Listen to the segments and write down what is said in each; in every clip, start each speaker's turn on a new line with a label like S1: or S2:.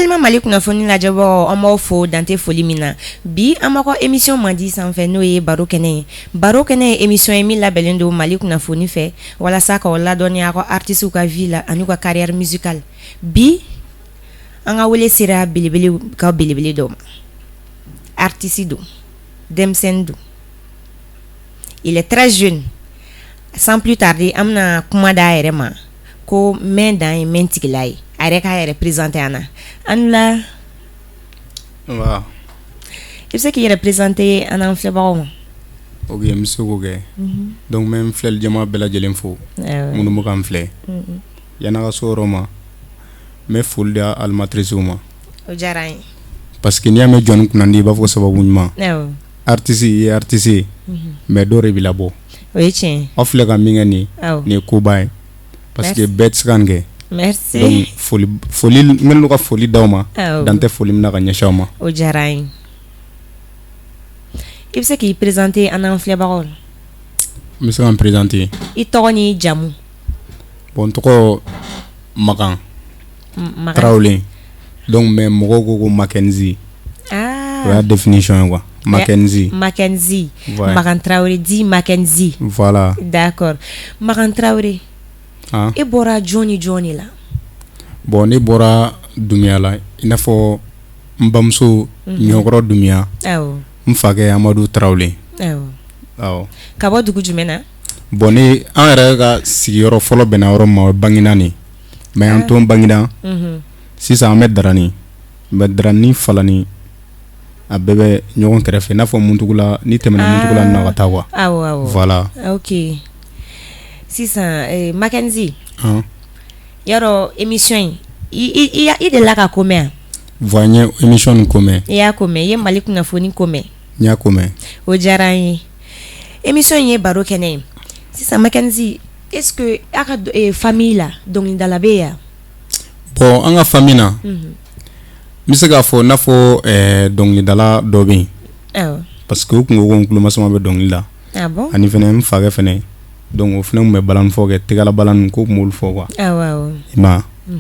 S1: Balima Mali kunnafoni lajɛbagaw, an b'aw fo dan tɛ foli min na. Bi an b'aw ka émission mandi sanfɛ, n'o ye Baro kɛnɛ ye. Baro kɛnɛ ye émission ye min labɛnnen don Mali kunnafoni fɛ walasa k'aw ladɔnniya aw ka artistes ka vie la ani u ka carrière musicale. Bi an ka wele sera belebele ka belebele dɔ ma. Artiste don, denmisɛnnin don, il est très jeune. Sans plus tarder, an bɛna kuma d'a yɛrɛ ma ko mɛn dan ye mɛn tigila ye. A yɛrɛ k'a yɛrɛ présenter an na. An la, i bɛ se k'i yɛrɛ présenter an n'an filɛbagaw ma?
S2: Ok, n bɛ se k'o kɛ. Donc n bɛ n filɛli jama bɛɛ lajɛlen fo, minnu bɛ ka n filɛ. Yan'a ka so yɔrɔ ma, n bɛ foli di animatrices ma.
S1: O diyara an ye.
S2: Parce que n'i y'a mɛn jɔnni kunnandi, i b'a fɔ sababu ɲuman. Artiste, i ye artiste ye, mais dɔ de b'i labɔ.
S1: O ye tiɲɛ.
S2: Aw filɛ ka min kɛ nin ye, nin ye koba ye, parce que bɛɛ tɛ se ka nin kɛ.
S1: Merci.
S2: Donc foli foli n kɛlen don ka foli d'aw ma, dan tɛ foli min na ka ɲɛsin aw ma.
S1: O diyara an ye. I bɛ se k'i présenter an n'an filɛbagaw?
S2: N bɛ se ka n présenter.
S1: I tɔgɔ n'i jamu.
S2: Bon, n tɔgɔ Makan Tarawele. Donc mais mɔgɔw ko ko Mackenzie. O y'a définition ye quoi, Mackenzie.
S1: Mackenzie, Makan Tarawele dit Mackenzie.
S2: Voilà.
S1: D'accord, Makan Tarawele. E bɔra jɔn ni jɔn de la?
S2: Bon, ne bɔra Dunbiya la, i n'a fɔ n bamuso Ɲɔkɔrɔ Dunbiya, n fakɛ Amadu Tarawele. Awɔ.
S1: Ka bɔ dugu jumɛn na?
S2: Bon, ne an yɛrɛ ka sigiyɔrɔ fɔlɔ bɛnna yɔrɔ min ma, o ye Baginda de ye. Mais an to Baginda, sisan an bɛ Darani. Mais Darani, Falani, a bɛɛ bɛ ɲɔgɔn kɛrɛfɛ, i n'a fɔ Muntugula, n'i tɛmɛna Muntugula na ka taa quoi.
S1: Awɔ awɔ.
S2: Voilà.
S1: Ok, sisan Mackenzie, yarɔ émission in, i delila ka ko mɛn?
S2: Wa n ye émission nin ko mɛn.
S1: I y'a ko mɛn, i ye Mali kunnafoni ko mɛn?
S2: N y'a ko mɛn.
S1: O diyara an ye. Émission in ye baro kɛnɛ ye. Sisan Mackenzie, est-ce que aw ka famille la, dɔnkilidala bɛ yen?
S2: Bon, an ka famille na, n bɛ se k'a fɔ, i n'a fɔ dɔnkilidala dɔ bɛ yen, parce que u tun ko ko n tulomasama bɛ dɔnkili la.
S1: Ah bon?
S2: Ani fɛnɛ n fakɛ fɛnɛ, donc o fɛnɛ tun bɛ balani fɔ kɛ, tɛgɛla balani ko tun b'olu fɔ quoi.
S1: Awɔ awɔ.
S2: I ma
S1: ye?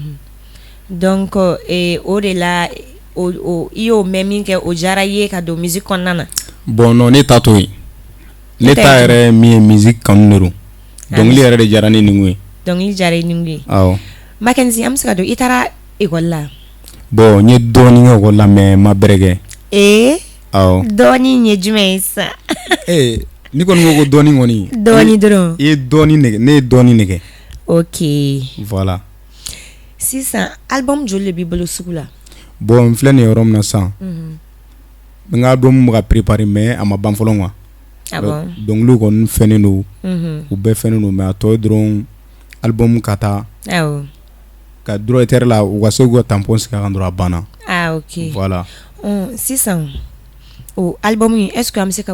S1: Donc o de la i y'o mɛn min kɛ, o diyara i ye ka don musique kɔnɔna na?
S2: Bon non, ne ta t'o ye. Ne ta yɛrɛ ye min ye, musique kanu de don. Dɔnkili yɛrɛ de diyara ne ni ye.
S1: Dɔnkili diyara i ni ye.
S2: Awɔ.
S1: Mackenzie, an bɛ se ka don, i taara école la?
S2: Bon, n ye dɔɔnin kɛ école la, mais n ma bɛrɛ kɛ.
S1: Ee!
S2: Awɔ.
S1: Dɔɔnin ye jumɛn ye sisan?
S2: Ee, n'i kɔni ko ko dɔɔnin kɔni.
S1: Dɔɔnin dɔrɔn.
S2: I ye dɔɔnin de kɛ, ne ye dɔɔnin de kɛ.
S1: Ok.
S2: Voilà.
S1: Sisan album joli de b'i bolo sugu la?
S2: Bon, n filɛ nin yɔrɔ min na sisan, n ka album bɛ ka préparer, mais a ma ban fɔlɔ quoi.
S1: Ah bon?
S2: Dɔnkiliw kɔni fɛnnen don, u bɛɛ fɛnnen don, mais a tɔ ye dɔrɔn album ka taa ka droit auteur la, u ka se k'u ka tampon sigi a kan dɔrɔn, a banna.
S1: Ah ok.
S2: Voilà.
S1: Sisan o album in, est ce que an bɛ se ka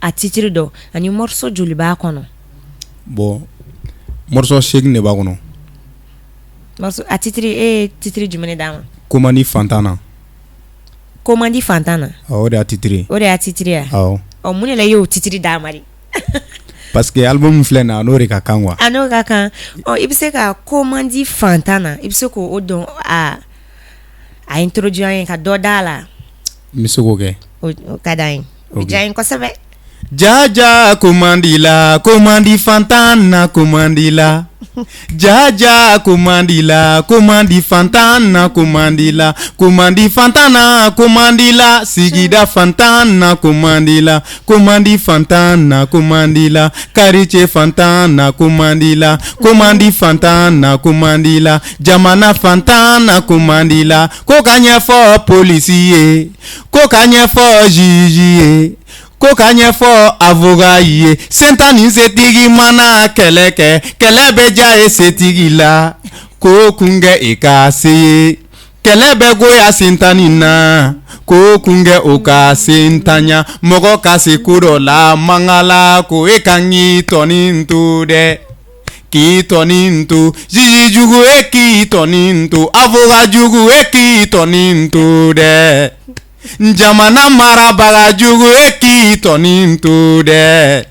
S1: a titre dɔn ani morceau joli b'a kɔnɔ?
S2: Bon, morceau 8 de b'a kɔnɔ.
S1: Morceau a titre, e ye titre jumɛn de d'a ma?
S2: Ko man di fantan na.
S1: Ko man di fantan na.
S2: Awɔ, o de y'a titre ye.
S1: O de y'a titre ye?
S2: Awɔ.
S1: Ɔ, mun de la i y'o titre d'a ma de?
S2: Parce que album filɛ nin ye, a n'o de ka kan quoi.
S1: A n'o ka kan. Ɔ, i bɛ se ka ko man di fantan na, i bɛ se k'o dɔn a introduit an ye ka dɔ d'a la?
S2: N bɛ se k'o kɛ.
S1: O ka d'an ye. O bɛ diya n ye kosɛbɛ.
S2: Jaja, ko man di la, ko man di fantan na, ko man di la. Jaja, ko man di la, ko man di fantan na, ko man di la, ko man di fantan na, ko man di la, sigida fantan na, ko man di la, ko man di fantan na, ko man di la, quartier fantan na, ko man di la, ko man di fantan na, ko man di la, jamana fantan na, ko man di la, ko ka ɲɛfɔ polisi ye, ko ka ɲɛfɔ juge ye, ko ka ɲɛfɔ avocat ye. Sentan ni setigi mana kɛlɛ kɛ, kɛlɛ bɛ diya ye setigi la, ko kunkɛ i ka se ye, kɛlɛ bɛ goya sentani na, ko kunkɛ o ka sentanya, mɔgɔ ka se ko dɔ la mangala, ko e kan k'i tɔnin to dɛ, k'i tɔnin to, juge jugu e k'i tɔnin to, avocat jugu e k'i tɔnin to dɛ, jamana marabaga jugu e k'i tɔnin to dɛ,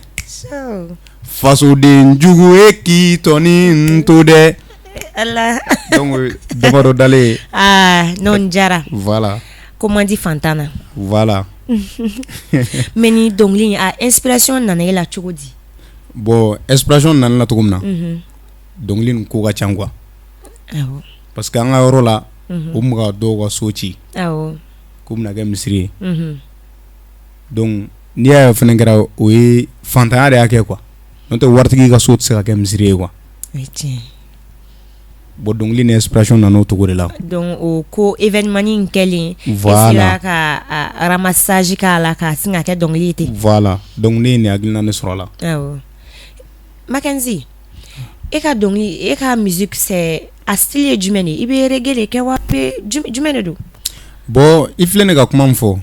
S2: fasoden jugu e k'i tɔnin to dɛ.
S1: Ala.
S2: Donc damadɔ dalen.
S1: Aa non, nin diyara.
S2: Voilà.
S1: Ko man di fantan na.
S2: Voilà.
S1: Mais ni dɔnkili in, a inspiration nana e la cogo di?
S2: Bon, inspiration nana la cogo min na, dɔnkili nin ko ka ca quoi. Parce que an ka yɔrɔ la, u tun bɛ ka dɔw ka so ci. K'u bɛna kɛ misiri ye. Donc n'i y'a ye o fana kɛra, o ye fantanya de y'a kɛ quoi. N'o tɛ, waritigi ka so tɛ se ka kɛ misiri ye quoi.
S1: O ye tiɲɛ.
S2: Bon, dɔnkili ni inspiration nana o cogo de la.
S1: Donc o ko événement in kɛlen,
S2: voilà,
S1: e sera ka a ramassage k'a la k'a sin ka kɛ dɔnkili ye ten.
S2: Voilà, donc ne ye nin hakilina de sɔrɔ a la.
S1: Awɔ. Mackenzie, e ka dɔnkili, e ka musique, c'est a style ye jumɛn de ye? I bɛ reggae de kɛ wa jumɛn de don?
S2: Bon, i filɛ ne ka kuma min fɔ,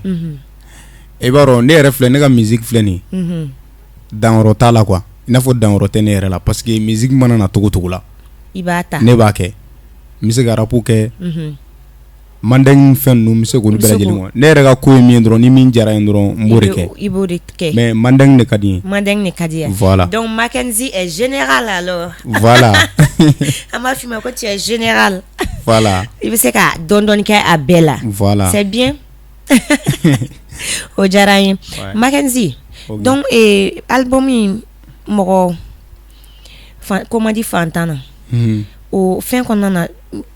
S2: i b'a dɔn ne yɛrɛ filɛ, ne ka musique filɛ nin ye, danyɔrɔ t'a la quoi. I n'a fɔ danyɔrɔ tɛ ne yɛrɛ la, parce que musique mana na cogo cogo la,
S1: i b'a ta.
S2: Ne b'a kɛ. N bɛ se ka rap kɛ, mandeng fɛn ninnu, n bɛ se k'olu bɛɛ lajɛlen kɛ. Ne yɛrɛ ka ko ye min ye dɔrɔn, ni min diyara n ye dɔrɔn, n b'o de kɛ.
S1: I b'o de kɛ.
S2: Mais mandeng de ka di n ye.
S1: Mandeng de ka di ye.
S2: Voilà.
S1: Donc Mackenzie est général alors.
S2: Voilà.
S1: An b'a f'i ma ko tu es général.
S2: Voilà.
S1: I bɛ se ka dɔɔni dɔɔni kɛ a bɛɛ la.
S2: Voilà.
S1: C'est bien. O diyara n ye. Mackenzie, donc album in, mɔgɔ ko man di fantan na, o fɛn kɔnɔna na,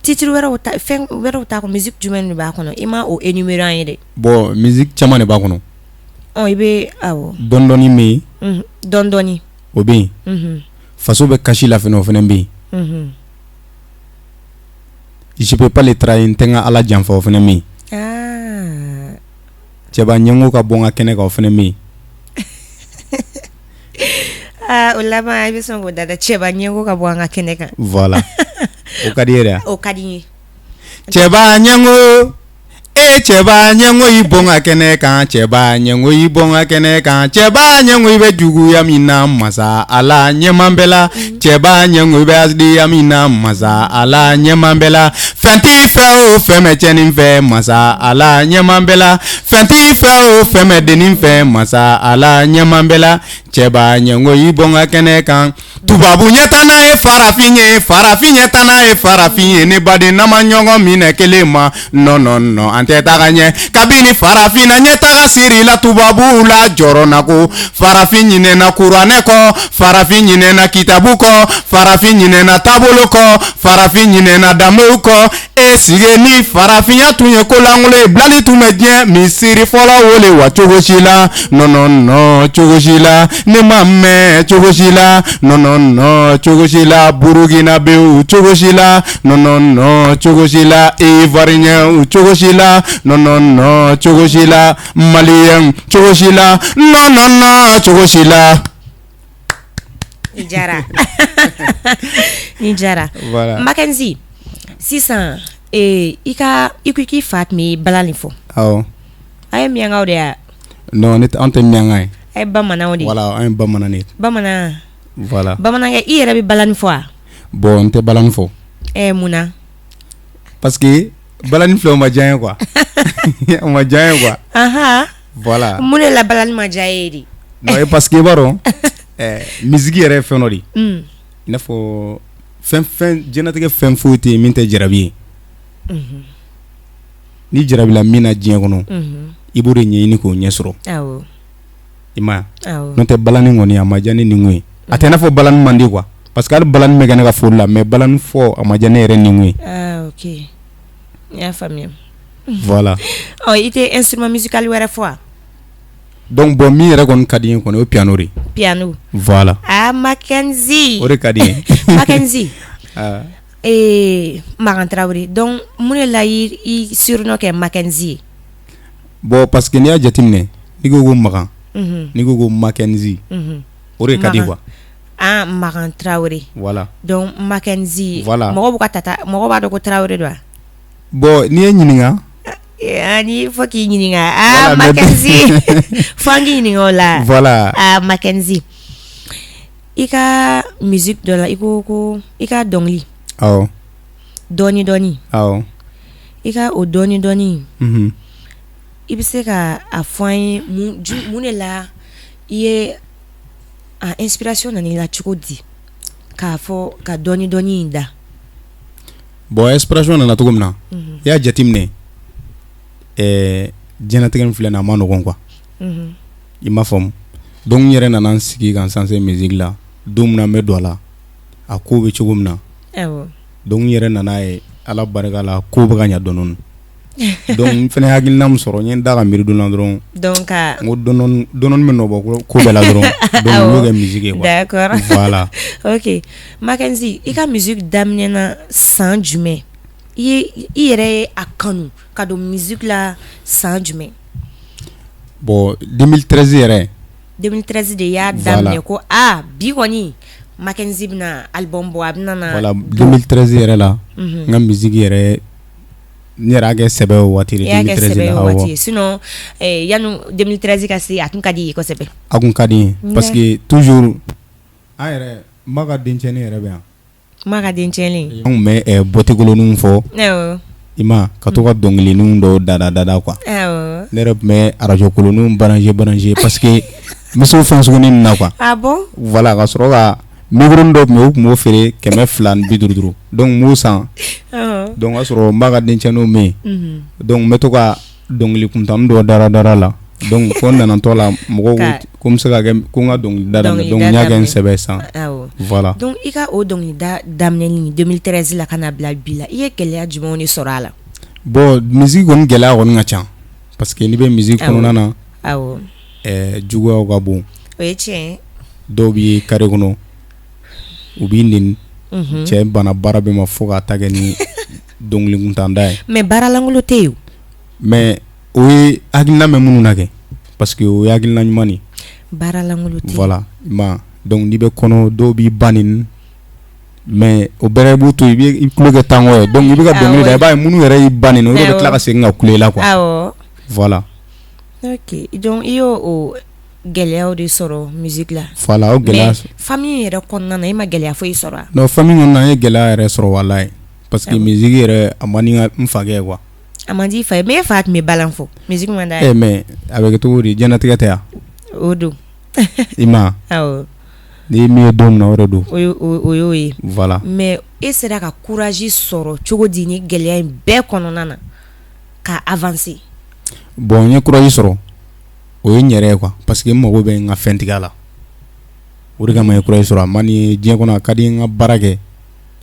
S1: titre wɛrɛw ta, fɛn wɛrɛw t'a kɔnɔ? Musique jumɛn de b'a kɔnɔ? I ma o énumérer an ye dɛ.
S2: Bon, musique caman de b'a kɔnɔ.
S1: Ɔ, i bɛ, awɔ.
S2: Dɔɔni dɔɔni bɛ
S1: yen. Dɔɔni dɔɔni.
S2: O bɛ yen. Faso bɛ kasi la fɛnɛ, o fɛnɛ bɛ yen. Je peux pas le trahir, n tɛ n ka Ala janfa, o fɛnɛ bɛ yen. Cɛba ɲɛngo ka bɔ n ka kɛnɛ kan, o fɛnɛ bɛ yen.
S1: Aa, o laban, i bɛ sɔn k'o da dɛ, cɛba ɲɛngo ka bɔ an ka kɛnɛ kan.
S2: Voilà, o ka di e yɛrɛ.
S1: O ka di n ye.
S2: Cɛba ɲɛngo, e cɛba ɲɛngo, i bɔ n ka kɛnɛ kan. Cɛba ɲɛngo, i bɔ n ka kɛnɛ kan. Cɛba ɲɛngo, i bɛ juguya min na, masa Ala ɲɛman bɛɛ la. Cɛba ɲɛngo, i bɛ hasidiya min na, masa Ala ɲɛman bɛɛ la. Fɛn t'i fɛ o, fɛn bɛ cɛnin fɛ, masa Ala ɲɛman bɛɛ la. Fɛn t'i fɛ o, fɛn bɛ dennin fɛ, masa Ala ɲɛman bɛɛ la. Cɛba ɲɛngo, i bɔ n ka kɛnɛ kan. Tubabu ɲɛtana ye farafin ye, farafin ɲɛtana ye farafin ye. Ne baden, n'an ma ɲɔgɔn minɛ kelen ma, non non non, an tɛ taga ɲɛ. Kabini farafinna ɲɛtaga sirila tubabuw la jɔrɔna ko, farafin ɲinɛna kuranɛ kɔ, farafin ɲinɛna kitabu kɔ, farafin ɲinɛna taabolo kɔ, farafin ɲinɛna danbew kɔ. E sigi, ni farafinya tun ye kolankolon ye, bilali tun bɛ diɲɛ misiri fɔlɔ wele wa? Cogo si la, non non non, cogo si la. Ne ma mɛn cogo si la, non non non, cogo si la. Burukinabew, cogo si la, non non non, cogo si la. Ivoirien, cogo si la, non non non, cogo si la. Malien, cogo si la, non non non, cogo si la.
S1: Nin diyara, nin diyara.
S2: Voilà.
S1: Mackenzie, sisan i ka, i ko k'i fa tun bɛ bala nin fɔ.
S2: Awɔ.
S1: A ye miyankaw de ya?
S2: Non, ne an tɛ miyanka ye.
S1: A ye bamananw de ye.
S2: Voilà, an ye bamanan de ye.
S1: Bamanan.
S2: Voilà.
S1: Bamanankɛ, i yɛrɛ bɛ balani fɔ wa?
S2: Bon, n tɛ balani fɔ.
S1: Mun na?
S2: Parce que balani filɛ, o ma diya n ye quoi, o ma diya n ye quoi. Voilà.
S1: Mun de la balani ma diya e ye de?
S2: Non, parce que i b'a dɔn, musique yɛrɛ ye fɛn dɔ de ye. I n'a fɔ fɛn fɛn, diɲɛlatigɛ fɛn foyi tɛ yen min tɛ jarabi ye. N'i jarabila min na diɲɛ kɔnɔ, i b'o de ɲɛɲini k'o ɲɛ sɔrɔ. I ma ye? N'o tɛ, balani kɔni, a ma diya ne ni ye. A tɛ n'a fɔ balani man di quoi, parce que hali balani bɛ kɛ ne ka foli la, mais balani fɔ, a ma diya ne yɛrɛ ni ye.
S1: Ah, ok, n y'a faamuya.
S2: Voilà.
S1: Ɔ, i tɛ instrument musical wɛrɛ fɔ wa?
S2: Donc bon, min yɛrɛ kɔni ka di n ye kɔni, o ye piano de ye.
S1: Piano.
S2: Voilà.
S1: Ah, Mackenzie.
S2: O de ka di n ye.
S1: Mackenzie. Makan Traoré, donc mun de la i surnom kɛ Mackenzie ye?
S2: Bon, parce que n'i y'a jateminɛ, n'i ko ko Makan, n'i ko ko Mackenzie, o de ka di quoi.
S1: Ah, Makan Traoré.
S2: Voilà.
S1: Donc Mackenzie.
S2: Voilà.
S1: Mɔgɔw b'u ka tata, mɔgɔw b'a dɔn ko Traoré don wa?
S2: Bon, n'i ye ɲininka.
S1: Ani fo k'i ɲininka. Ah, Mackenzie, fo an k'i ɲininka o la.
S2: Voilà.
S1: Ah, Mackenzie, i ka musique dɔ la, i ko ko i ka dɔnkili.
S2: Awɔ.
S1: Dɔɔni dɔɔni.
S2: Awɔ.
S1: I ka o dɔɔni dɔɔni. I bɛ se ka a fɔ an ye mun de la i ye a inspiration nana i la cogo di k'a fɔ ka dɔɔni dɔɔni in da?
S2: Bon, inspiration nana cogo min na, i y'a jateminɛ, diɲɛlatigɛ min filɛ nin ye, a ma nɔgɔn quoi. I m'a faamu? Donc n yɛrɛ nana n sigi ka n sanse musique la. Don min na n bɛ don a la, a ko bɛ cogo min na, donc n yɛrɛ nana ye, Ala barika la, ko bɛ ka ɲɛ dɔɔnin. Donc n fana hakilina min sɔrɔ, n ye n da ka miiri don na dɔrɔn,
S1: donc
S2: n ko dɔɔnin dɔɔnin bɛ nɔ bɔ ko bɛɛ la dɔrɔn, donc n y'o kɛ musique ye quoi.
S1: D'accord.
S2: Voilà.
S1: Ok, Mackenzie, i ka musique daminɛna san jumɛn? I ye i yɛrɛ ye a kanu ka don musique la san jumɛn?
S2: Bon, 2013 yɛrɛ.
S1: 2013 de y'a daminɛ ko aa bi kɔni Mackenzie bɛna album bɔ, a bɛna na.
S2: Voilà, 2013 yɛrɛ la, n ka musique yɛrɛ, n yɛrɛ y'a kɛ sɛbɛ o waati de.
S1: I y'a kɛ
S2: 2013
S1: sɛbɛ
S2: la,
S1: o waati. Sinon yanni 2013 ka se, a tun ka di i ye kosɛbɛ.
S2: A kun ka di n ye parce que toujours an yɛrɛ n ba ka dencɛnin yɛrɛ bɛ yan.
S1: Kuma ka dencɛnin.
S2: An tun bɛ bɔtikoloninw fɔ. I ma ka to ka dɔnkilinin dɔw dada dada quoi. Ne yɛrɛ tun bɛ arajo koloninw brancher brancher parce que n bɛ se o fɛn sugunin ninnu na quoi.
S1: Ah bon?
S2: Voilà, ka sɔrɔ ka micro dɔw tun bɛ yen, u tun b'o feere 255, donc n b'o san. Donc o y'a sɔrɔ n ba ka dencɛninw bɛ yen, donc n bɛ to ka dɔnkili kuntannin dɔw dara dara la. Donc fo n nana t'o la, mɔgɔw ko n bɛ se ka kɛ ko n ka dɔnkilida daminɛ, donc n y'a kɛ n sɛbɛ sisan. Voilà.
S1: Donc i ka o dɔnkilida daminɛni 2013 la ka na bila bi la, i ye gɛlɛya jumɛnw de sɔrɔ a la?
S2: Bon, musique kɔni gɛlɛya kɔni ka ca parce que n'i bɛ musique kɔnɔna na, juguyaw ka bon.
S1: O ye tiɲɛ ye.
S2: Dɔw b'i carré kɔnɔ, u b'i neni, cɛ banna baara bɛɛ ma fo ka ta kɛ ni dɔnkili kuntanda ye.
S1: Mais baaralankolon tɛ yen.
S2: Mais o ye hakilina bɛ minnu na kɛ parce que o ye hakilina ɲuman de ye.
S1: Baaralankolon tɛ yen.
S2: Voilà, ma donc n'i bɛ kɔnɔ, dɔw b'i ba neni, mais o bɛɛ i b'u to i b'i tulo kɛ tango ye, donc i bɛ ka dɔnkili da, i b'a ye minnu yɛrɛ y'i ba neni, olu de bɛ tila ka segin ka kule i la quoi. Voilà.
S1: Ok, donc i y'o o gɛlɛyaw de sɔrɔ musique la.
S2: Voilà, o gɛlɛya.
S1: Mais famille yɛrɛ kɔnɔna na, e ma gɛlɛya foyi sɔrɔ wa?
S2: Non, famille kɔnɔna na, n ye gɛlɛya yɛrɛ sɔrɔ walayi, parce que musique yɛrɛ a man di n fakɛ ye quoi.
S1: A man di i fa ye, mais e fa tun bɛ balan fɔ, musique man d'a ye.
S2: Mais a bɛ kɛ cogo di, diɲɛlatigɛ tɛ yan.
S1: O don.
S2: I ma.
S1: Awɔ.
S2: N'i ye min ye don min na, o de don.
S1: O y'o ye.
S2: Voilà.
S1: Mais e sera ka courage sɔrɔ cogo di ni gɛlɛya in bɛɛ kɔnɔna na ka avancer?
S2: Bon, n ye courage sɔrɔ, o ye n yɛrɛ ye quoi, parce que n mago bɛ n ka fɛntigiya la, o de kama n ye courage sɔrɔ. A man di diɲɛ kɔnɔ, a ka di n ka baara kɛ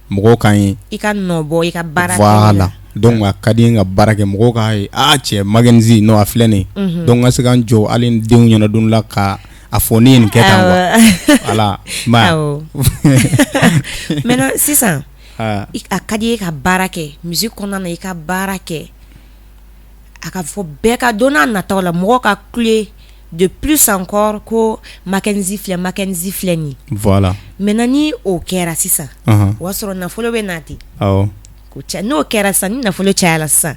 S2: mɔgɔw k'an ye.
S1: I ka nɔ bɔ i ka baara.
S2: Voilà, donc a ka di n ka baara kɛ mɔgɔw k'a ye, aa cɛ Mackenzie non, a filɛ nin ye. Donc n ka se ka n jɔ hali n denw ɲɛna don la ka a fɔ ne ye nin kɛ tan quoi. Voilà.
S1: Awɔ. Maintenant sisan, a ka di e ka baara kɛ musique kɔnɔna na, i ka baara kɛ a ka fɔ bɛɛ ka don n'a nataw la, mɔgɔw ka kule de plus encore ko Mackenzie filɛ, Mackenzie filɛ nin ye.
S2: Voilà.
S1: Maintenant ni o kɛra sisan, o y'a sɔrɔ nafolo bɛ na ten.
S2: Awɔ.
S1: N'o kɛra sisan, ni nafolo cayara sisan,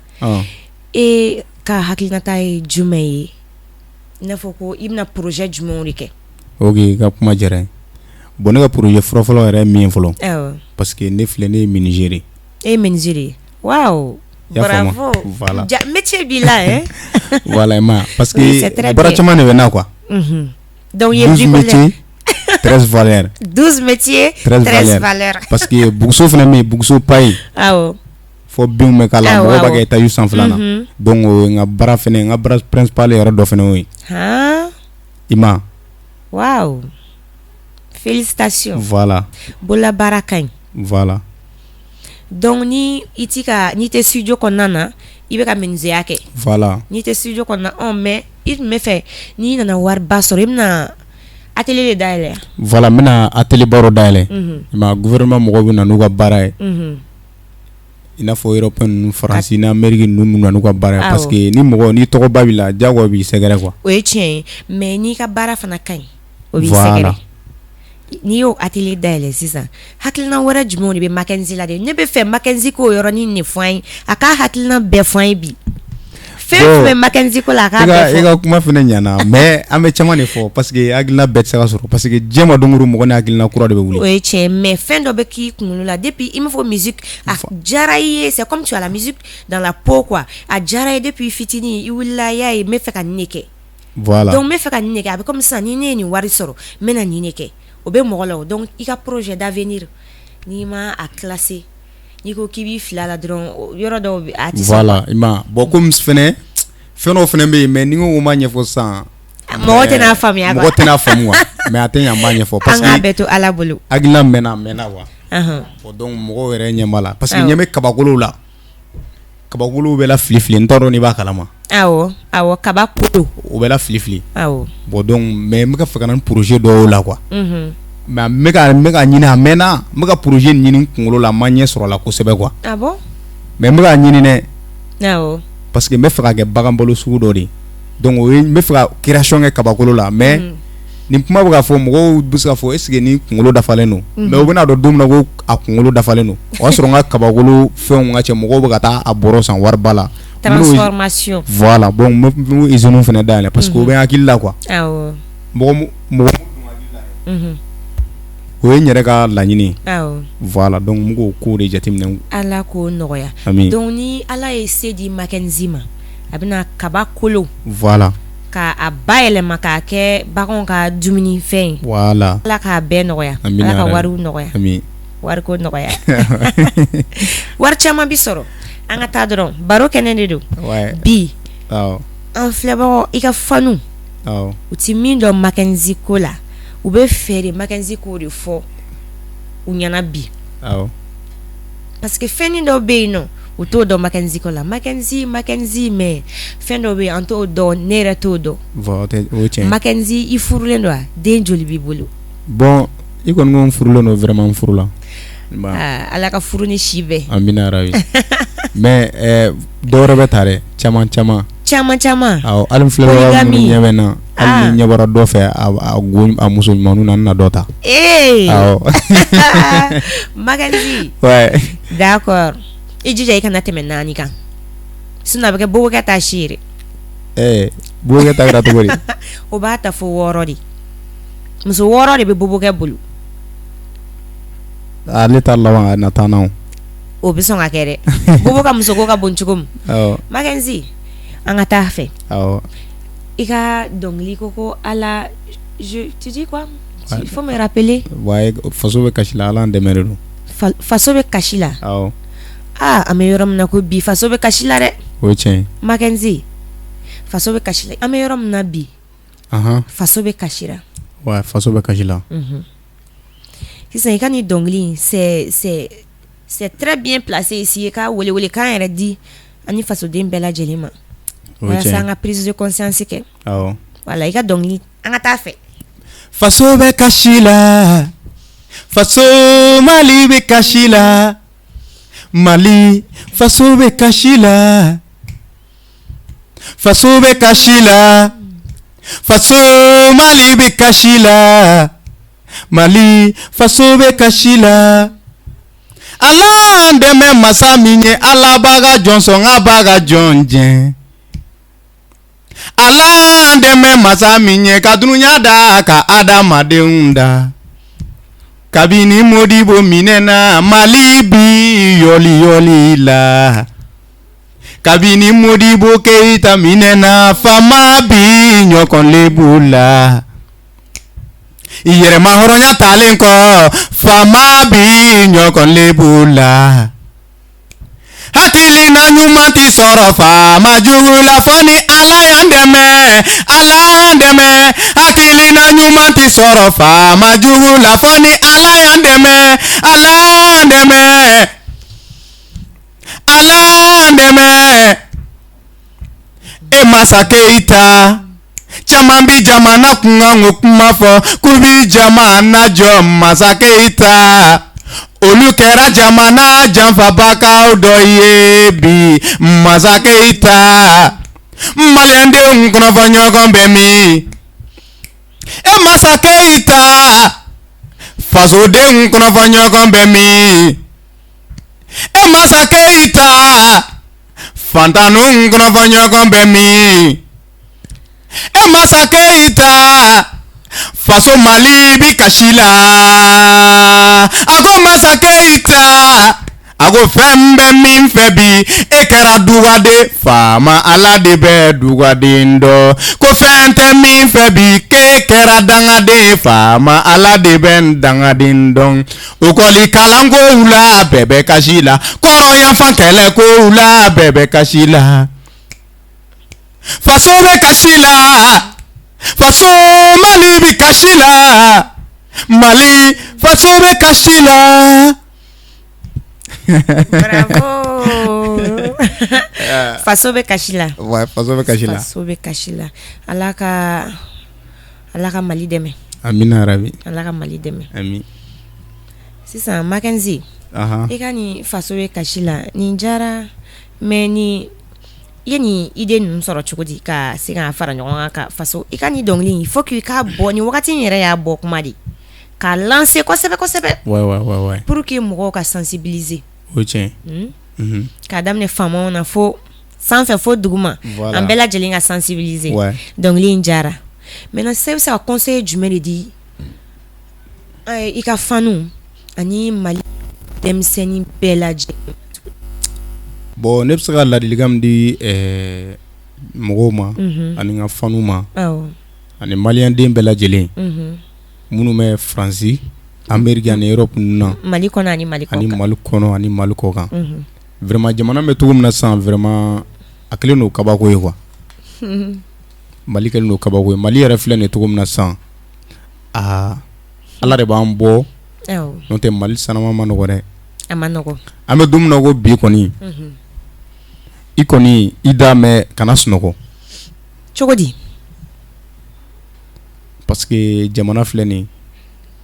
S1: e ka hakilinata ye jumɛn ye? I n'a fɔ ko i bɛna projet jumɛnw de kɛ?
S2: Ok, i ka kuma diyara n ye. Bon, ne ka projet fɔlɔfɔlɔ yɛrɛ ye min ye fɔlɔ, parce que ne filɛ, ne ye menuisier de ye.
S1: E ye menuisier de ye, waouh! Bravo!
S2: Voilà.
S1: Ja métier b'i la hein?
S2: Voilà, i ma parce que baara caman de bɛ na quoi.
S1: Donc i ye
S2: 12 métiers 13 valeurs.
S1: 12 métiers 13 valeurs.
S2: Parce que buguso fana bɛ yen, buguso paille.
S1: Awɔ.
S2: Fo binw bɛ k'a la, mɔgɔw b'a kɛ étage sanfɛla la. Donc o ye n ka baara fana, n ka baara principal yɛrɛ dɔ fana y'o ye.
S1: Han!
S2: I ma.
S1: Waouh! Félicitations.
S2: Voilà.
S1: Bololabaara ka ɲi.
S2: Voilà.
S1: Donc ni i ti ka n'i tɛ studio kɔnɔna na, i bɛ ka menuisier kɛ.
S2: Voilà.
S1: N'i tɛ studio kɔnɔna, mais i tun bɛ fɛ n'i nana wariba sɔrɔ, i bɛna atelier de dayɛlɛ.
S2: Voilà, n bɛna atelier ba dɔ dayɛlɛ. I ma, gouvernement mɔgɔw bɛ na n'u ka baara ye. I n'a fɔ européen ninnu, Faransi ni Amérique ninnu bɛ na n'u ka baara ye, parce que ni mɔgɔ ni tɔgɔba b'i la, diyagoya b'i sɛgɛrɛ quoi.
S1: O ye tiɲɛ ye, mais n'i ka baara fana ka ɲi, o b'i sɛgɛrɛ. N'i y'o atelier dayɛlɛ sisan, hakilina wɛrɛ jumɛnw de bɛ Mackenzie la dɛ? Ne bɛ fɛ Mackenzie k'o yɔrɔnin de fɔ an ye, a k'a hakilina bɛɛ fɔ an ye bi. Fɛn fɛn bɛ Mackenzie ko la, a k'a bɛɛ fɔ.
S2: I ka kuma fana ɲɛna, mais an bɛ caman de fɔ parce que hakilina bɛɛ tɛ se ka sɔrɔ, parce que diɲɛ ma don o don mɔgɔ ni hakilina kura de bɛ wuli.
S1: O ye tiɲɛ, mais fɛn dɔ bɛ k'i kunkolo la depuis i m'a fɔ musique a diyara i ye, c'est comme tu as la musique dans la peau quoi. A diyara i ye depuis fitinin, i wulila i y'a ye n bɛ fɛ ka nin de kɛ.
S2: Voilà.
S1: Donc n bɛ fɛ ka nin de kɛ, a bɛ comme sisan ni ne ye nin wari sɔrɔ, n bɛna nin de kɛ. O bɛ mɔgɔ la o. Donc i ka projet d'avenir, n'i ma a classer, N'i ko k'i b'i fili a la dɔrɔn yɔrɔ dɔw a tɛ
S2: voilà i ma bon comme fɛnɛ fɛn dɔw fɛnɛ bɛ yen mais ni n ko n b'a ɲɛfɔ sisan
S1: mɔgɔ tɛna faamuya
S2: mɔgɔ tɛna faamu quoi mais a tɛ ɲɛ n b'a ɲɛfɔ
S1: parce que an k'a bɛɛ to Ala bolo
S2: hakilina min bɛ n na a mɛnna quoi bon donc mɔgɔw yɛrɛ ɲɛ b'a la parce que ɲɛ bɛ kabakolow la kabakolow bɛ lafili fili n t'a dɔn n'i b'a kalama
S1: awɔ awɔ kabakolo
S2: o bɛ lafili fili awɔ bon donc mais n bɛ ka fɛ ka na ni projet dɔw la quoi mais n bɛ ka ɲini a mɛnna n bɛ ka projet ɲini n kunkolo la n ma ɲɛ sɔrɔ a la kosɛbɛ quoi
S1: ah bon
S2: mais n bɛ ka ɲini dɛ
S1: awɔ
S2: parce que n bɛ fɛ ka kɛ bagan balo sugu dɔ de ye donc o ye n bɛ fɛ ka création kɛ kabakolo la mais nin kuma bɛ ka fɔ mɔgɔw bɛ se ka fɔ est ce que ni kunkolo dafalen don mais u bɛna dɔn don min na ko a kunkolo dafalen don o y'a sɔrɔ n ka kabakolo fɛnw ka cɛ mɔgɔw bɛ ka taa a bɔrɔ san wariba la
S1: transformation
S2: voilà bon n bɛ usine fana dayɛlɛ parce que o bɛ n hakili la quoi
S1: awɔ
S2: mɔgɔ mɔgɔ o ye n yɛrɛ ka laɲini ye voilà donc n b'o ko de jateminɛ
S1: Ala k'o nɔgɔya donc ni Ala ye se di Makenzi ma a bɛna kabakolo
S2: voilà
S1: k'a bayɛlɛma k'a kɛ baganw ka dumunifɛn ye
S2: voilà
S1: Ala k'a bɛɛ nɔgɔya Ala ka wariw nɔgɔya wariko nɔgɔya wari caman bi sɔrɔ an ka taa dɔrɔn baro kɛnɛ de don bi an filɛbagaw i ka fanw u ti min dɔn Makenzi ko la u bɛ fɛ de Makenzi k'o de fɔ u ɲɛna bi parce que fɛn dɔw bɛ yen nɔ u t'o dɔn Makenzi ko la Makenzi Makenzi mais fɛn dɔw bɛ yen an t'o dɔn ne yɛrɛ t'o dɔn Makenzi i furulen don wa den joli b'i bolo
S2: bon i kɔni ko n furulen don vraiment n furula
S1: Ala ka furu ni si bɛn
S2: amina yarabi mais dɔw wɛrɛ bɛ ta dɛ caman caman
S1: caman caman
S2: awɔ hali n filɛbaga minnu ɲɛ bɛ n na hali ni ɲɛ bɔra dɔ fɛ a muso ɲumanw na n na dɔ ta
S1: ee awɔ Makenzi
S2: ouais
S1: d'accord i jija i kana tɛmɛ naani kan sinon a bɛ kɛ bobokɛ ta si ye dɛ
S2: ɛɛ bobokɛ ta kɛra cogo di
S1: o b'a ta fo 6 de muso 6 de bɛ bobokɛ bolo
S2: Ale ta laban a na taa na
S1: o bɛ sɔn ka kɛ dɛ bobo ka muso ko ka bon cogo min Makenzi an ka taa fɛ i ka dɔnkili ko ko Ala tu dis quoi il faut me rappeler
S2: faso bɛ kasi la Ala dɛmɛ de don
S1: faso bɛ kasi la aa an bɛ yɔrɔ min na ko bi faso bɛ kasi la dɛ
S2: o ye tiɲɛ
S1: Makenzi faso bɛ kasi la an bɛ yɔrɔ min na bi faso bɛ kasi la
S2: faso bɛ kasi la
S1: sisan i ka nin dɔnkili c'est très bien placé ici i ka welewelekan yɛrɛ di ani fasoden bɛɛ lajɛlen ma walasa an ka prise de conscience kɛ voilà i ka dɔnkili an ka taa fɛ
S2: faso bɛ kasi la faso Mali bɛ kasi la Mali faso bɛ kasi la faso bɛ kasi la faso Mali bɛ kasi la Mali faso bɛ kasi la Ala an dɛmɛ masa min ye Ala b'a ka jɔn sɔn a b'a ka jɔn jɛ Ala an dɛmɛ masa min ye ka dunuya da ka adamadenw da kabini Modibo minɛna Mali bi yɔli yɔli la kabini Modibo Keyita minɛna faama bi ɲɔgɔnlebu la yɛrɛmahɔrɔnya talen kɔ faama bi ɲɔgɔnlebu la hakilina ɲuman tɛ sɔrɔ faama jugu la fo ni Ala y'an dɛmɛ Ala y'an dɛmɛ hakilina ɲuman tɛ sɔrɔ faama jugu la fo ni Ala y'an dɛmɛ Ala y'an dɛmɛ Ala y'an dɛmɛ e masa Keyita caman bi jamana kunkanko kuma fɔ k'u bi jamana jɔ masa Keyita olu kɛra jamana janfabagaw dɔ ye bi masa Keyita maliyɛndenw kɔnɔfɔɲɔgɔn bɛ min e masa Keyita fasodenw kɔnɔfɔɲɔgɔn bɛ min e masa Keyita fantanw kɔnɔfɔɲɔgɔn bɛ min e masa Keyita faso Mali bi kasi la a ko masa Keyita A ko fɛn bɛ min fɛ bi e kɛra dugaden faama ala de bɛ dugaden dɔn ko fɛn tɛ min fɛ bi k'e kɛra dangaden faama ala de bɛ dangaden dɔn ekɔli kalankow la bɛɛ bɛ kasi la kɔrɔnyanfan kɛlɛ kow la bɛɛ bɛ kasi la faso bɛ kasi la faso mali bɛ kasi la mali faso bɛ kasi la
S1: Bravo faso bɛ kasi la
S2: faso bɛ kasi la
S1: faso bɛ kasi la ala ka ala ka mali dɛmɛ
S2: amina yarabi
S1: ala ka mali dɛmɛ
S2: ami
S1: sisan Makenzi i ka nin faso bɛ kasi la nin diyara mais ni i ye nin idée ninnu sɔrɔ cogo di ka se ka fara ɲɔgɔn kan ka faso i ka nin dɔnkili il faut que i k'a bɔ nin wagati in yɛrɛ y'a bɔ kuma de k'a lancer kosɛbɛ kosɛbɛ pour que mɔgɔw ka sensibiliser
S2: o tiɲɛ
S1: k'a daminɛ faamaw na fo sanfɛ fo duguma an bɛɛ lajɛlen ka sensibiliser dɔnkili in diyara maintenant sisan i bɛ se ka conseil jumɛn de di i ka fanw ani Mali denmisɛnnin bɛɛ lajɛlen
S2: bon ne bɛ se ka ladilikan min di mɔgɔw ma ani n ka fanw ma ani maliyɛnden bɛɛ lajɛlen minnu bɛ Faransi Ameriki ani Europe ninnu na
S1: Mali kɔnɔ ani Mali
S2: ani Mali kɔnɔ ani Mali kɔkan vraiment jamana bɛ cogo min na sisan vraiment a kɛlen don kabako ye quoi Mali kɛlen don kabako ye Mali yɛrɛ filɛ nin cogo min na sisan aa Ala de b'an bɔ n'o tɛ Mali sanama man nɔgɔ dɛ
S1: a man nɔgɔ
S2: an bɛ don min na ko bi kɔni i kɔni i da mais kana sunɔgɔ
S1: cogo di
S2: parce que jamana filɛ nin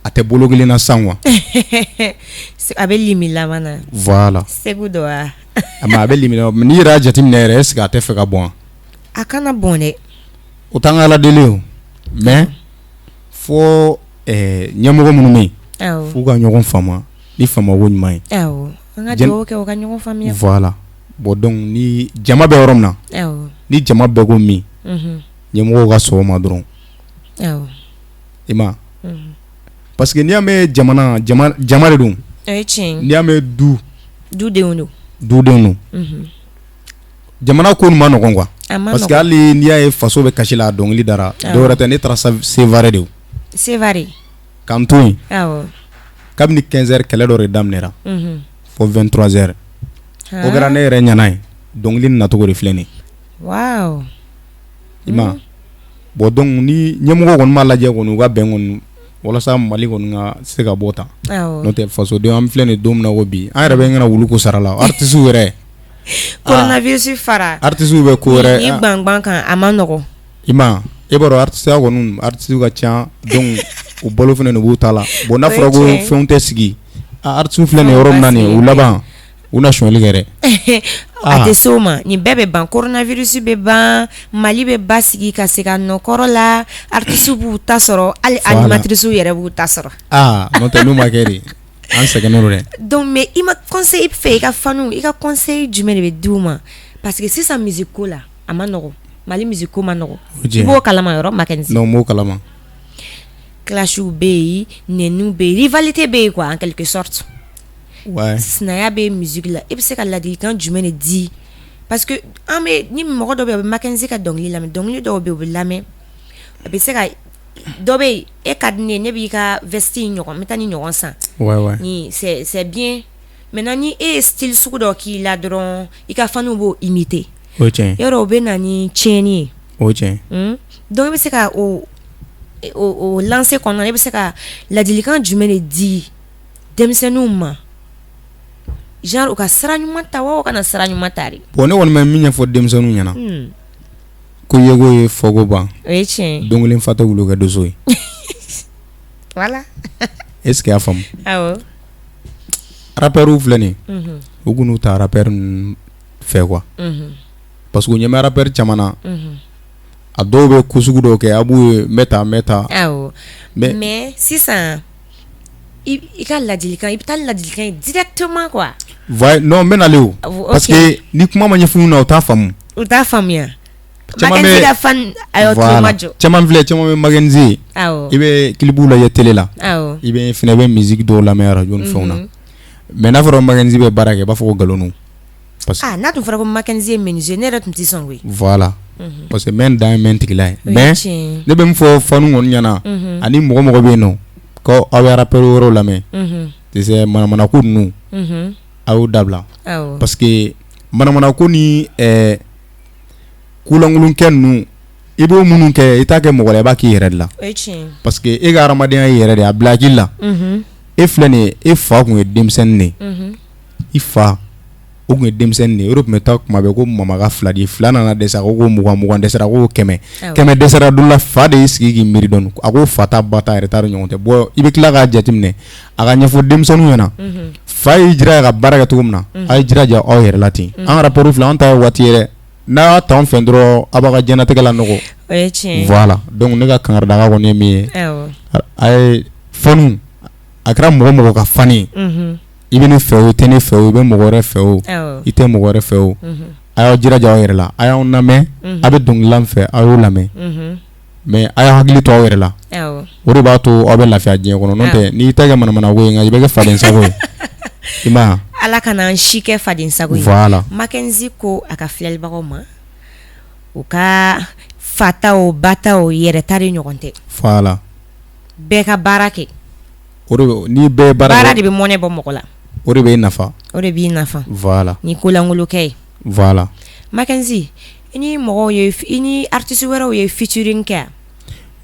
S2: a tɛ bolo kelen na san quoi
S1: a bɛ limi laban na
S2: voilà
S1: segu don wa
S2: a bɛ limi n'i yɛrɛ y'a jateminɛ yɛrɛ est-ce que a tɛ fɛ ka bɔn
S1: a kana bɔn dɛ
S2: o t'an ka Ala deli o mais fo ɲɛmɔgɔ minnu bɛ yen f'u ka ɲɔgɔn faamu ni faamako ɲuman ye
S1: an ka dugawu kɛ u ka ɲɔgɔn faamuya
S2: voilà bon donc ni jama bɛ yɔrɔ min na ni jama bɛɛ ko min ɲɛmɔgɔw ka sɔn o ma dɔrɔn i ma parce que n'i y'a mɛn jamana jama de don n'i y'a mɛn du
S1: dudenw don
S2: dudenw don jamana ko man nɔgɔn quoi parce que hali n'i y'a ye faso bɛ kasi la a dɔnkili dara dɔwɛrɛ tɛ ne taara Sevare de
S1: Sevare
S2: k'an to yen kabini 15 heures kɛlɛ dɔ de daminɛra fo 23 heures o kɛra ne yɛrɛ ɲɛna ye dɔnkili nacogo de filɛ nin i ma bon donc ni ɲɛmɔgɔ kɔni b'a lajɛ kɔni u ka bɛn kɔni walasa Mali kɔni ka se ka bɔ tan n'o tɛ fasoden an filɛ nin don min na ko bi an yɛrɛ bɛ ɲini wulu ko sara la artistes yɛrɛ
S1: coronavirus fara
S2: artistes bɛ ko wɛrɛ
S1: ni gbangban kan a man nɔgɔ
S2: i ma e b'a dɔn artiste kɔni artistes ka ca donc u balo fana de b'u ta la bon n'a fɔra ko fɛnw tɛ sigi artistes filɛ nin yɔrɔ min na nin u laban u na sonyali kɛ dɛ
S1: a tɛ se o ma nin bɛɛ bɛ ban coronavirus bɛ ban Mali bɛ basigi ka segin a nɔ kɔrɔ la artistes b'u ta sɔrɔ hali animatrices yɛrɛ b'u ta sɔrɔ
S2: aa n'o tɛ n'o ma kɛ de an sɛgɛnnen don dɛ
S1: donc mais i ma conseil fɛ i ka fanw i ka conseil jumɛn de bɛ di u ma parce que sisan musique ko la a man nɔgɔ Mali musique ko man nɔgɔ i b'o kalama yɔrɔ Makenzi
S2: non n b'o kalama
S1: clashw bɛ yen nɛniw bɛ yen rivalité bɛ yen quoi en quelque sorte sinaya bɛ musique la i bɛ se ka ladilikan jumɛn de di parce que an bɛ ni mɔgɔ dɔ bɛ yen a bɛ Makenzi ka dɔnkili lamɛn dɔnkili dɔw bɛ yen u bɛ lamɛn a bɛ se ka dɔ bɛ yen e ka di ne ye ne b'i ka veste in ɲɔgɔn n bɛ taa ni ɲɔgɔn san ni c'est bien maintenant ni e ye style sugu dɔ k'i la dɔrɔn i ka fanw b'o imiter yɔrɔ o bɛ na ni tiɲɛni ye
S2: o tiɲɛ
S1: donc i bɛ se ka o lancée kɔnɔna i bɛ se ka ladilikan jumɛn de di denmisɛnninw ma genre u ka sira ɲuman ta wa u kana sira ɲuman ta de
S2: bon ne kɔni bɛ min ɲɛfɔ denmisɛnninw ɲɛna ko yeko ye fɔko ban
S1: o ye tiɲɛ
S2: don kelen fa tɛ wuli kɛ donso ye
S1: voilà
S2: est ce que i y'a faamu
S1: awɔ
S2: rappeurs filɛ nin u kan'u ta rappeur ninnu fɛ quoi parce que u ɲɛ bɛ rappeur caman na a dɔw bɛ ko sugu dɔw kɛ a b'u ye n bɛ taa n bɛ taa
S1: awɔ mais sisan i ka ladilikan i bɛ taa ladilikan ye directement quoi
S2: non n bɛ nalen o parce que ni kuma ma ɲɛfɔ u ɲɛna u t'a faamu
S1: u t'a faamuya
S2: caman filɛ caman bɛ Makenzi ye i bɛ clip lajɛ télé la i bɛ fana bɛ musique dɔw lamɛn radio ni fɛnw na Mais n'a fɔra Makenzi bɛ baara kɛ, i b'a fɔ ko nkalon don.
S1: Parce que n'a tun fɔra ko Makenzi ye menuisier, ne yɛrɛ tun tɛ sɔn koyi.
S2: Voilà, parce que mɛn dan ye mɛn tigila ye. Mais ne bɛ min fɔ fanw kɔni ɲɛna, ani mɔgɔ mɔgɔ bɛ yen nɔ ko aw bɛ rappeur wɛrɛw lamɛn, tu sais, manamana ko ninnu, a y'o dabila, parce que manamana ko ni kulankolonkɛ ninnu, i b'o minnu kɛ, i t'a kɛ mɔgɔ la, i b'a k'i yɛrɛ de la, parce que e ka hadamadenya y'i yɛrɛ de ye. A bila hakili la, e filɛ nin ye, e fa tun ye denmisɛnnin de ye. I fa o tun ye denmisɛnnin de ye, o de tun bɛ taa kuma bɛɛ ko mama ka fila di. Fila nana dɛsɛ, a ko ko 20, 20 dɛsɛra, ko 100, 100 dɛsɛra. Don la, fa de y'i sigi k'i miiri dɔɔni, a ko fa ta ba ta yɛrɛ t'a ni ɲɔgɔn cɛ. Bon, i bɛ tila k'a jateminɛ, a ka ɲɛfɔ denmisɛnninw ɲɛna, fa y'i jira ka baara kɛ cogo min na, a ye jiraja aw yɛrɛ la ten. An rappeur filɛ, an ta ye waati yɛrɛ n'a y'a ta an fɛ dɔrɔn, a b'a ka diɲɛnatigɛ lanɔgɔ. Voilà, donc ne ka kangaridaga kɔni ye min ye, a ye fanw, a kɛra mɔgɔ mɔgɔ ka fan ye, i bɛ ne fɛ o, i tɛ ne fɛ o, i bɛ mɔgɔ wɛrɛ fɛ o, i tɛ mɔgɔ wɛrɛ fɛ o, a y'aw jiraja aw yɛrɛ la, a y'anw lamɛn, a bɛ dɔnkilila min fɛ, a y'o lamɛn, mais a y'aw hakili to aw yɛrɛ la. O de b'a to aw bɛ lafiya diɲɛ kɔnɔ. N'o tɛ, n'i ta kɛ manamana ko ye, nka i bɛ kɛ faden sago ye, i ma.
S1: Ala kana an si kɛ faden sago ye.
S2: Voilà.
S1: Makenzi ko a ka filɛlibagaw ma, u ka fa ta o, ba ta o, yɛrɛ ta de ɲɔgɔn tɛ.
S2: Voilà.
S1: Bɛɛ ka baara kɛ.
S2: O de ni bɛɛ
S1: baara de bɛ mɔnɛ bɔ mɔgɔ la.
S2: O de b'i nafa.
S1: O de b'i nafa.
S2: Voilà.
S1: Ni kolankolonkɛ ye.
S2: Voilà.
S1: Makenzi, i ni mɔgɔw ye, i ni artiste wɛrɛw ye featuring kɛ?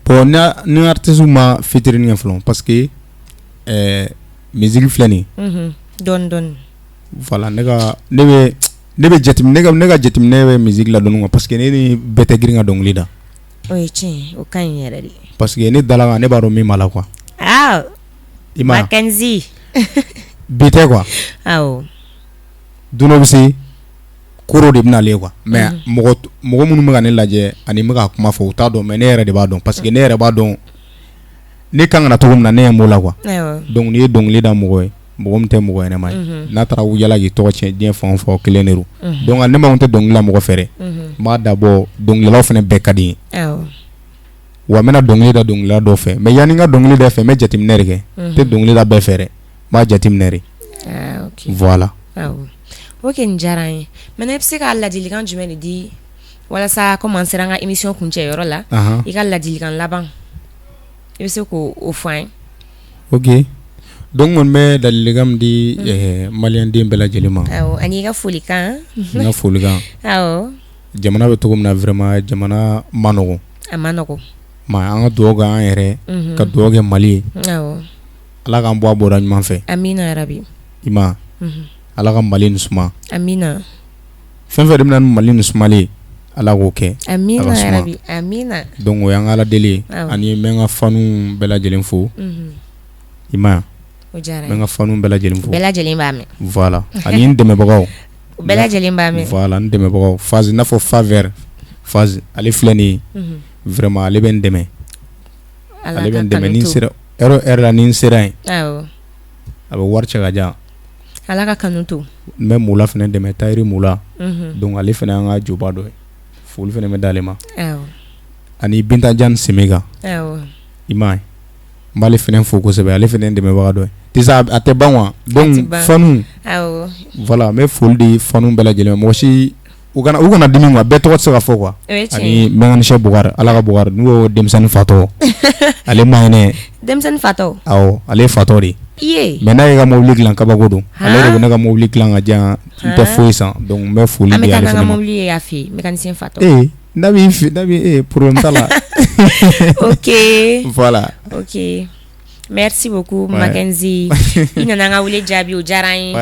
S2: Bon, ni artiste ma featuring kɛ fɔlɔ, parce que musique filɛ nin
S1: ye. Dɔɔni dɔɔni.
S2: Voilà, ne ka ne bɛ ne bɛ jateminɛ, ne ka jateminɛ bɛ musique la dɔɔni quoi, parce que ne ni bɛɛ tɛ girin ka dɔnkili da.
S1: O ye tiɲɛ, o ka ɲi yɛrɛ de.
S2: Parce que ne dala kan, ne b'a dɔn min b'a la quoi.
S1: Aa.
S2: I ma.
S1: Makenzi.
S2: Bi tɛ quoi.
S1: Awɔ.
S2: Don dɔ bɛ se, ko dɔ de bɛ nalen quoi, mais mɔgɔ mɔgɔ minnu bɛ ka ne lajɛ ani n bɛ ka kuma fɔ, u t'a dɔn, mais ne yɛrɛ de b'a dɔn, parce que ne yɛrɛ b'a dɔn ne kan ka na cogo min na, ne ɲɛ b'o la quoi. Donc n'i ye dɔnkili da mɔgɔ ye, mɔgɔ min tɛ mɔgɔ ɲɛnama ye, n'a taara yala k'i tɔgɔ tiɲɛ diɲɛ fan o fan, kelen de don. Donc ne ma tɛ dɔnkili la mɔgɔ fɛ dɛ, n b'a dabɔ dɔnkilidalaw fana bɛɛ ka di n ye. Wa n bɛna dɔnkili da dɔnkilidala dɔ fɛ, mais yanni n ka dɔnkili da fɛ, n bɛ jateminɛ de kɛ. N tɛ dɔnkili da bɛɛ fɛ dɛ, n b'a jateminɛ de. Voilà.
S1: Ok, nin diyara n ye. Maintenant, i bɛ se ka ladilikan jumɛn de di walasa komi an sera an ka émission kuncɛ yɔrɔ la, i ka ladilikan laban, i bɛ se k'o fɔ an ye?
S2: Ok, donc n kɔni bɛ ladilikan min di maliyɛnden bɛɛ lajɛlen ma.
S1: Awɔ, ani i ka folikan.
S2: N ka folikan.
S1: Awɔ.
S2: Jamana bɛ cogo min na, vraiment jamana ma nɔgɔn.
S1: A ma nɔgɔn.
S2: Mais an ka dugawu kɛ an yɛrɛ, ka dugawu kɛ Mali ye.
S1: Awɔ.
S2: Ala k'an bɔ a bɔda ɲuman fɛ.
S1: Amina yarabi.
S2: I ma, Ala ka Mali nin suma.
S1: Amina.
S2: Fɛn fɛn de bɛna ni Mali nin sumalen ye, Ala k'o kɛ.
S1: Amina yarabi, amina.
S2: Donc o y'an ka Ala deli ye, ani n bɛ n ka fanw bɛɛ lajɛlen fo. I ma,
S1: o diyara
S2: n bɛ n ka fanw bɛɛ lajɛlen fo.
S1: Bɛɛ lajɛlen b'a mɛn.
S2: Voilà, ani n dɛmɛbagaw.
S1: U bɛɛ lajɛlen b'a mɛn.
S2: Voilà, n dɛmɛbagaw Faz, i n'a fɔ Favert Faz, ale filɛ nin ye, vraiment ale bɛ n dɛmɛ. Ale bɛ n dɛmɛ ni n sera heure o heure la, ni n sera yen.
S1: Awɔ.
S2: A bɛ wari cɛ ka di yan.
S1: Ala ka kanu to.
S2: N bɛ Mula fana dɛmɛ, Tahiri Mula. Donc ale fana y'an ka joba dɔ ye. Foli fana bɛ d'ale ma.
S1: Awɔ.
S2: Ani Bintajan Semega.
S1: Awɔ.
S2: I m'a ye, n b'ale fana fo kosɛbɛ, ale fana ye n dɛmɛbaga dɔ ye. Tisa a tɛ ban quoi. Donc fanw.
S1: Awɔ.
S2: Voilà, n bɛ foli di fanw bɛɛ lajɛlen ma. Mɔgɔ si u kana dimi quoi, bɛɛ tɔgɔ tɛ se ka fɔ quoi. Ani mécanicien Bukari, Ala ka Bukari, n'u y'o denmisɛnnin fatɔ, ale ma hinɛ.
S1: Denmisɛnnin fatɔ.
S2: Awɔ, ale ye fatɔ de ye.
S1: Iye.
S2: Mais n'a y'i ka mobili dilan, kabako don. Ale de bɛ ne ka mobili dilan ka di yan, n tɛ foyi san. Donc n bɛ foli di ale fana ma.
S1: An bɛ taa n'an ka mobili ye a fɛ yen, mécanicien fatɔ.
S2: Ee, n'a b'i fɛ, n'a b'i ee problème t'a la.
S1: Ok.
S2: Voilà.
S1: Ok. Merci beaucoup Makenzi. I nana an ka wele jaabi, o diyara an ye.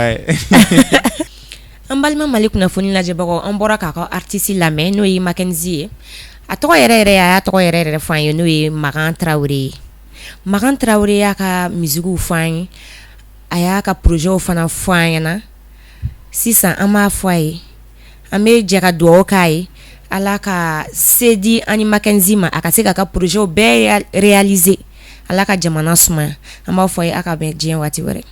S1: An balima Mali kunnafoni lajɛbagaw, an bɔra k'a ka artiste lamɛn, n'o ye Makenzi ye. A tɔgɔ yɛrɛ yɛrɛ, a y'a tɔgɔ yɛrɛ yɛrɛ fɔ an ye, n'o ye Makan Tarawele ye. Makan Tarawele y'a ka musiquew fɔ an ye, a y'a ka projetw fana fɔ an ɲɛna. Sisan an b'a fɔ a ye, an bɛ jɛ ka dugawu k'a ye, Ala ka se di ani Makenzi ma, a ka se k'a ka projetw bɛɛ réaliser. Ala ka jamana sumaya. An b'a fɔ a ye a ka bɛn diɲɛ waati wɛrɛ.